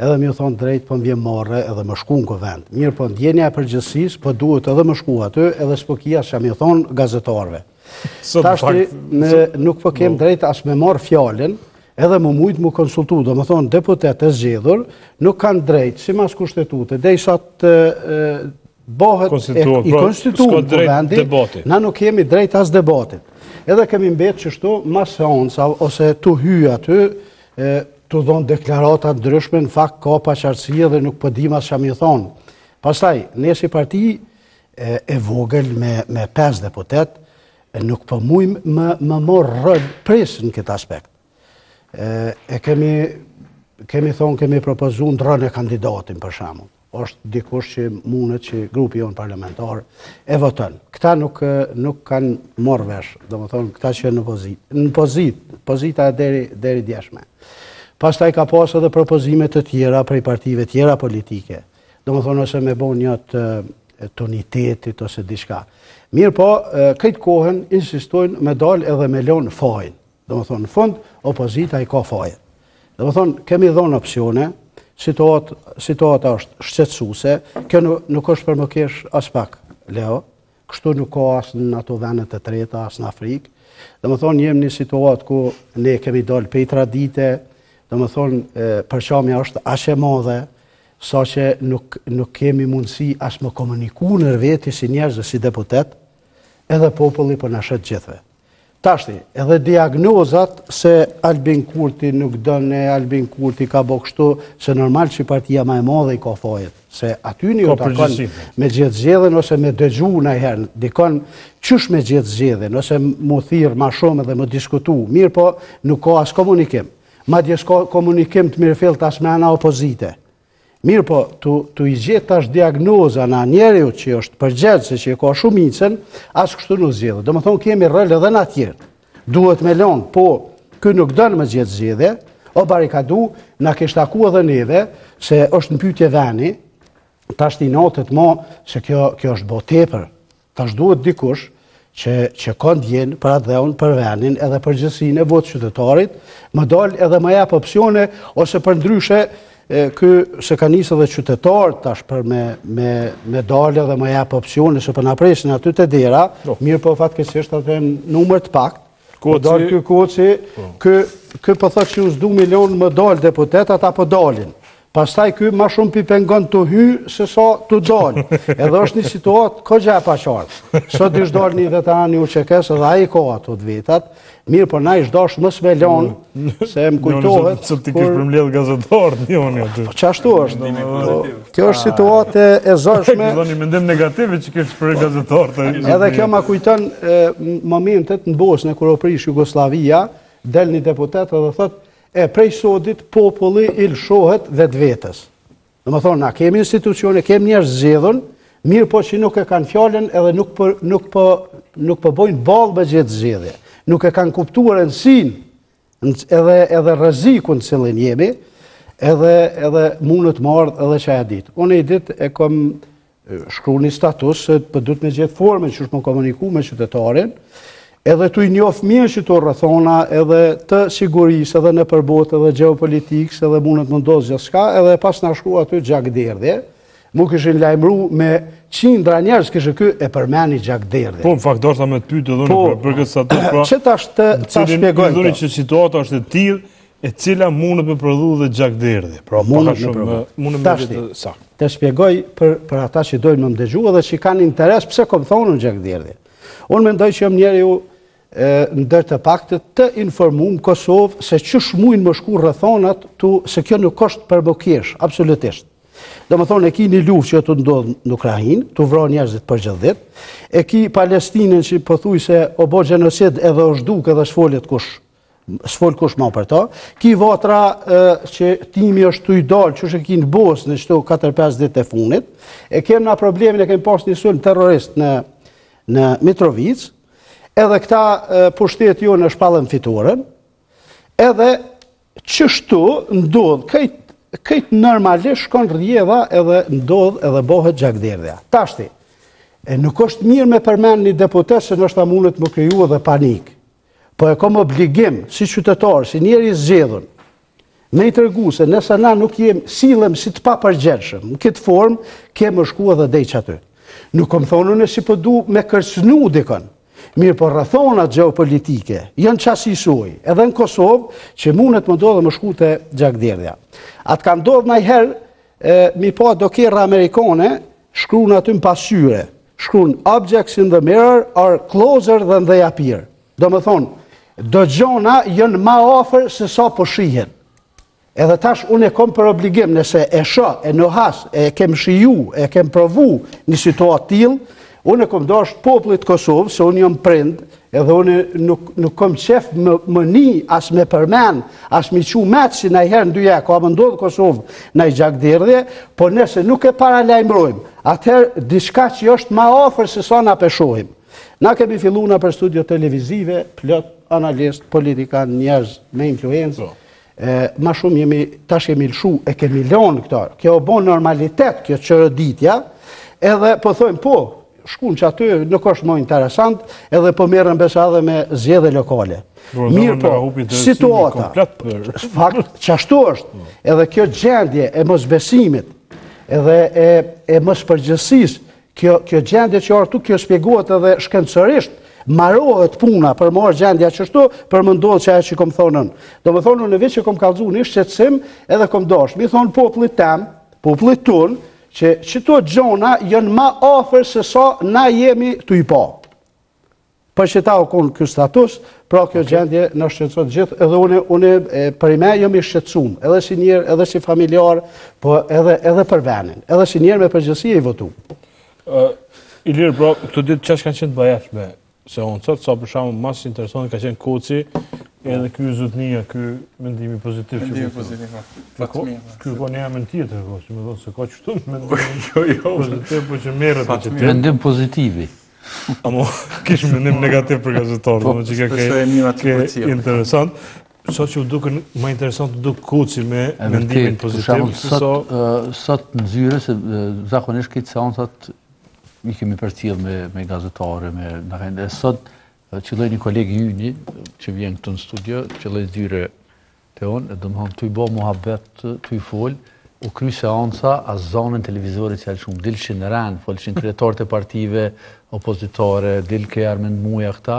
Edhe me ju thonë drejt, po më vjen marre edhe me shku në kuvend. Mirëpo ndjenja e përgjegjësisë, po duhet edhe me shku aty, edhe s'po ki as çka me ju thonë gazetarëve. Tashti, ne nuk po kem po. drejt as me marrë fjalën, edhe me mujtë mu konsultu, domethonë, deputet e zgjedhur, nuk kanë drejt, simas kushtetute, derisa të bëhet i pra, konstituum kuvendi, na nuk kemi drejt as debatit. Edhe kemi mbetë qështu, mas seanca, ose tu hy aty, tu dhonë deklarata ndryshme, në fakt ka paqartësi edhe nuk po dim as çka me thonë. Pastaj, ne si parti e, e vogël me, me 5 deputet, nuk po mujmë me, me marrë rol prijës në këtë aspekt. E, e kemi, kemi thonë, kemi propozu ndrrone kandidatin për shembull është dikush që mundet që grupi jonë parlamentar e voton. Këta nuk, nuk kanë marrë vesh, domethonë, këta që në pozitë, në pozitë, pozita e deri, deri djeshme. Pastaj ka pas edhe propozime të tjera prej partive tjera politike. Domethonë, ose me bo një të, të unitetit ose diçka. Mirëpo, këtë kohën insistojnë me dalë edhe me lonë fajin. Domethonë, në fund, opozita i ka fajet. Domethonë, kemi dhonë opsione, situat, situata është shqetësuese, kjo nuk, nuk është për me kesh aspak, Leo, kështu nuk ka as në ato vende të treta, as në Afrikë. Domethonë, jemi në situatë ku ne kemi dalë prej tradite, domethonë, përçamja është aq e madhe, sa që nuk, nuk kemi mundësi as me komuniku nër veti si njerëz dhe si deputet, edhe populli po na sheh gjithve. Tashti, edhe diagnozat se Albin Kurti nuk don e Albin Kurti ka bo kështu, se normal që partia ma e madhe i ka fajet, se aty një ju takon me gjetë zgjedhjen ose me dëgju najherë, dikon qysh me gjetë zgjedhjen, ose mu thirrë ma shumë edhe me diskutu, mirëpo nuk ka as komunikim. Madje s'ka komunikim të mirëfilltë as me ana opozite. Mirëpo, tu, tu i gjetë tash diagnoza na njeriu që është përgjegjës që e ka shumicën, as kështu nuk zgjidhet. Domethonë, kemi rol edhe na tjerët. Duhet me lonë, po, ky nuk don me gjetë zgjidhje, o barikadu, na kish taku edhe neve, se është në pytje veni, tash ti natët mo, se kjo, kjo është bo tepër. Tash duhet dikush që, që ka ndjenjë për atdheun, për venin edhe përgjegjësinë e votës qytetarit, me dalë edhe me jep opsione, ose përndryshe, ky se ka nisë edhe qytetarët tash për me, me, me dalë edhe me jep opsione, se po na presin aty te dera, po. mirëpo fatkeqësisht atë në numër të paktë, Po dalë ky Koci, po. ky ky po thotë që s'du me i lon me dalë deputet, ata po dalin. Pastaj ky ma shumë p'i pengon tu hy se sa tu dalë. Edhe është një situatë kogja e paqartë. Sot ish dalë një veteran i UÇK-së edhe ai ka ato të vetat. Mirëpo na ish dashtë mos me lon, se më kujtohet. Sot ti kish përmbledh gazetarët një unë aty. Po qashtu është. Po, kjo është situatë e zorshme. Kjo një mendim negativ që kish për gazetarët. Edhe kjo ma kujton momentet në Bosnë kur u prish Jugosllavia, del një deputet edhe thotë e prej sodit populli i lëshohet vetvetes. Domethonë, na kemi institucione, kemi njerëz zgjedhun, mirëpo që nuk e kanë fjalën edhe nuk po, nuk po, nuk po bojnë ballë me gjetë zgjedhje. Nuk e kanë kuptuar rëndësinë edhe edhe rrezikun të cilin jemi, edhe edhe mundet me ardhë edhe qajo ditë. Unë një ditë e kom shkru një status se po duhet me gjetë formën që është me komuniku me qytetarin, edhe tu i njoft mirë qëto rrethona edhe të sigurisë, edhe nëpër botë, edhe gjeopolitikës, edhe mundet me ndodhë gjithçka, edhe pas na shkru aty gjakderdhje, Mu kishin lajmëru me qindra njerëz kishë ky e përmeni gjakderdhje. Po, në fakt, deshta me të pytë edhe unë po, për, për këtë status, pra... Që tash të ta shpjegoj Dhuni që situata është e tillë, e cila mundet me prodhu dhe gjakderdhje. Pra, mundet me prodhu. Mundet me të saktë. Të shpjegoj për, për ata që dojnë me më dëgju edhe që kanë interes pse kom thonë në gjakderdhje. Unë mendoj që jam njeriu ndër të paktët të informum Kosovë se qysh mujnë me shku rrethonat tu, se kjo nuk është për me kesh, absolutisht. Domethonë, e ki një luftë që tu ndodhë në Ukrajinë, tu vra njerëzit për gjithë ditë, e ki Palestinën që pothuajse o bo gjenocid edhe o zhduk edhe s'folet kush, s'fol kush ma për to, ki vatra që tymi është tu i dalë, që e ki në Bosnë në qëto 4-5 ditë e funit, e kem na problemin, e kem pas një sulm terrorist në, në Mitrovicë, edhe këta pushteti jonë e shpallën fitoren, edhe Qështu ndodh, krejt, krejt normalisht shkon rrjedha edhe ndodh edhe bohet gjakderdhja. Tashti, e nuk është mirë me përmend një deputet se ndoshta mundet me kriju edhe panik. Po e kom obligim, si qytetar, si njeri i zgjedhun, Me i tregu se nëse na nuk jem sillem si të papërgjegjshëm, në këtë formë kem me shku edhe dej qaty. Nuk kom thonë unë si po du me kërcnu dikon. Mirëpo rrethonat gjeopolitike janë qasisoj, edhe në Kosovë, që mundet me ndodhë me shku te gjakderdhja. A t'ka ndodhë najherë, mi pa do kerre amerikane, shkrun aty në pasqyre, shkrun objects in the mirror are closer than they appear. Domethonë, do gjona janë ma afër se sa po shihen. Edhe tash unë e kom për obligim, nëse e shoh, e nuhas, e kem shiju, e kem provu një situatë tillë, unë e kom dasht popullit Kosovë, se unë jam prind, edhe unë nuk, nuk kom qef me, me ni, as me përmen, as me qu metë si najherë në dyja, ka me ndodhë Kosovë naj gjakderdhje, po nëse nuk e paralajmërojmë, atëherë diçka që është ma afër se sa na pe shohim. Na kemi fillu nëpër studio televizive, plot analist, politikan, njerëz me influencë, po. e, ma shumë jemi, tash jemi lëshu, e kemi lonë këto, kjo u bo normalitet, kjo çoroditja, edhe po thojmë, po, shkun qaty, nuk është më interesant, edhe po merren besa edhe me zgjedhje lokale. Mirëpo, situata, fakt, qashtu është, po. edhe kjo gjendje e mosbesimit, edhe e, e mospërgjegjësisë, Kjo, kjo gjendje që ardh këtu, kjo shpjegohet edhe shkencërisht, marohet puna për me ardh gjendja qështu, për me ndodhë qajo që kom thonë unë. Domethonë, unë veç që kom kallzu një shqetësim edhe kom dasht. Mi thonë popullit tem, popullit tonë, që qëto gjona janë ma afër se sa na jemi tu i pa. Për qëta u konë ky status, pra kjo gjendje na shqetëson gjithë, edhe unë, unë për ime jam i shqetësum, edhe si njeri, edhe si familjar, po edhe, edhe për venin, edhe si njeri me përgjegjësi i votum. Uh, Ilir, pra, këto ditë qaq kanë qenë të bajatshme seancat, sa për shembull ma interesant ka qenë Koci, edhe ky zotnia, ky mendimi pozitiv. Mendimi pozitiv, po. po. Ky ka një emër tjetër, po, si me thonë se ka qështu mendim jo, jo, pozitiv, po që merret me që Mendim pozitivi. Amo, kish mendim negativ për gazetarët, po, që ka ke, ke interesant. Sa që u dukën më interesant u duk Koci me mendimin pozitiv. Sot, sot në zyre, se zakonisht këto seancat i kemi përcjell me, me gazetare, me, në e sot qëlloi një koleg i yni, që vjen këtu në studio, qëlloi zyre Te unë, domethonë, tuj bo muhabet, tuj fol, u kry seanca, as zanin televizorit s'e lëshum, dilshin në rend, folshin kryetarët e partive opozitare, dilke Armend Muja këta,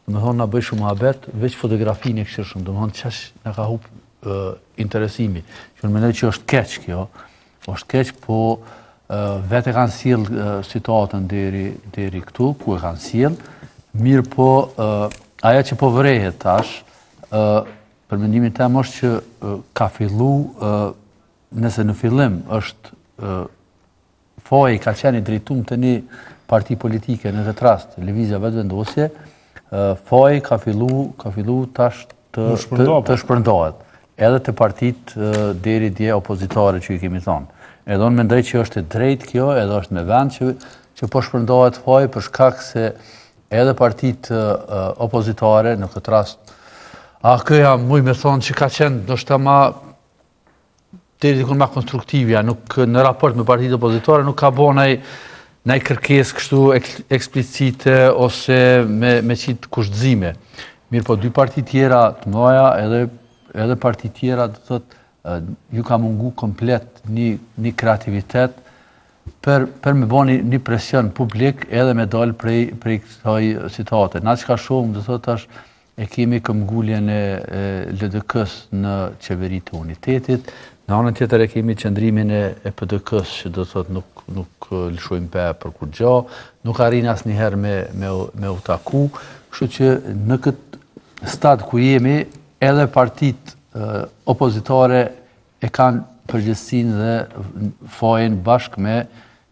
domethonë, na bëjshin muhabet, veç fotografinë e kqyrshim, domethonë, qaq na ka hup interesimi, që unë mendoj që është keq kjo, është keq, po vetë e kanë sjell situatën deri, deri këtu, ku e kanë sjell, mirëpo ajo që po vërehet tash, Për mendimin tem është që ka fillu, nëse në fillim është faji ka qenë i drejtum te një parti politike në këtë rast, Lëvizja Vetëvendosje, faji ka fillu, ka fillu tash të, të, të shpërndahet. Edhe te partitë deri dje opozitare që i kemi thonë. Edhe unë mendoj që është e drejtë kjo, edhe është me vend që, që po shpërndahet faji për shkak se Edhe partitë opozitare në këtë rast, AAK-ja muj me thonë që ka qenë ndoshta ma deri dikun ma konstruktivja, nuk në raport me partitë opozitare nuk ka bo naj, naj kërkesë kështu eksplicite ose me, me qitë kushtëzime. Mirëpo, dy parti tjera të mdhaja edhe, edhe parti tjera, do të thotë, ju ka mungu komplet një, një kreativitet për për me bo një, një presion publik edhe me dal prej prej kësaj situate. Na çka shohim, do thotë tash e kemi këmbguljen e, e LDK-s në qeveri të unitetit, në anën tjetër e kemi qëndrimin e, e PDK-s që do thotë nuk nuk lëshojmë pe për kurgjo, nuk arrin asnjëherë me me me u taku, kështu që në këtë stad ku jemi edhe partitë opozitare e kanë përgjegjësinë dhe fajin bashkë me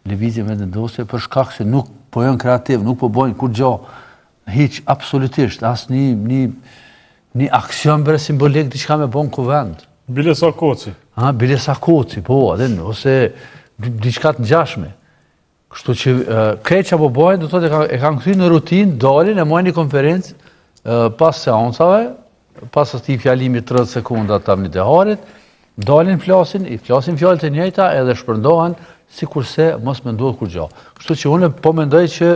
Lëvizjen Vetëvendosje për shkak se nuk po janë kreativ, nuk po bojnë kurgjo, hiç absolutisht as një një një aksion bre simbolik diçka me bo n'kuvend. Bile sa Koci. Ha, bile sa Koci, po, edhe ose diçka të ngjashme. Kështu që krejt çka po bojnë, do të thotë e kanë kthy në rutinë, dalin e majnë një konferencë pas seancave, pas atij fjalimit 30 sekonda të Avni Deharit, dalin flasin, i flasin fjalët e njëjta edhe shpërndohen sikurse mos me ndodh kurgjo. Kështu që unë po mendoj që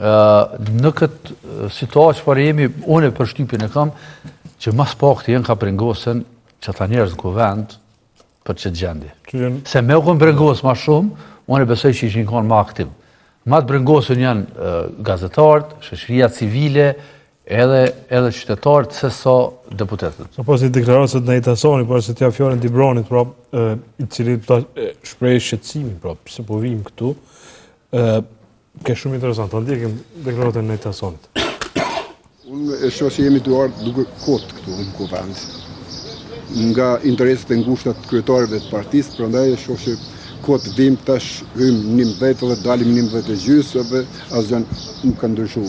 në këtë situatë çfarë jemi, unë përshtypjen e kam që ma s'pakti janë ka brengosen. Qata njerëz në kuvend për qëtë gjendje. Se me u konë brengos ma shumë, unë e besoj që ishin konë ma aktiv. Ma të brengosun janë gazetarët, shoqëria civile, edhe edhe qytetarët se sa deputetët. Sa pas një deklaratë sot Nait Hasani, para se t'ia fjalën Dibranit, pra, i cili ta shpreh shqetësimin, pra, pse po vijmë këtu, ë ke shumë interesant, ta ndjekim deklaratën e Nait Hasanit. Unë e shoh që jemi tu ardhë duke kot këtu në kuvend. Nga interesat e ngushta të kryetarëve të partisë, prandaj e shoh që kot vim tash hym 11 dhe dalim 11 e gjysë dhe asgjë nuk ka ndryshu.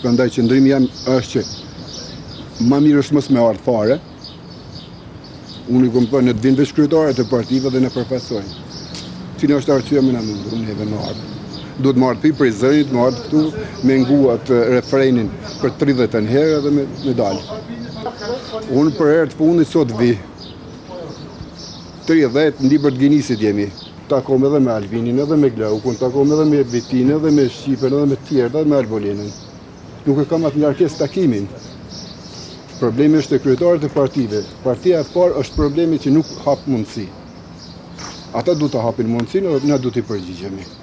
Prandaj qëndrimi jem është që ma mirë është mos me ardhë fare, Unë i kom thënë, të vinë veç kryetarët e partive dhe na përfaqësojnë. Cila është arsyeja me na mundu neve me ardhë? Duhet me ardhë pi Prizrenit, me ardhë këtu, me ngu atë refrenin për 30 herë edhe me, me dalë. Unë për herë të fundit sot vi. 30 në libër të Ginisit jemi. Takom edhe me Albinin, edhe me Glaukun, takom edhe me Vitin, edhe me Shqipen, edhe me tjerë, edhe me Albolinën. Nuk e kam atë ngarkesë takimin. Problemi është te kryetarët e partive. Partia e parë është problemi që nuk hap mundësi. Ata duhet të hapin mundësinë dhe na duhet t'i përgjigjemi.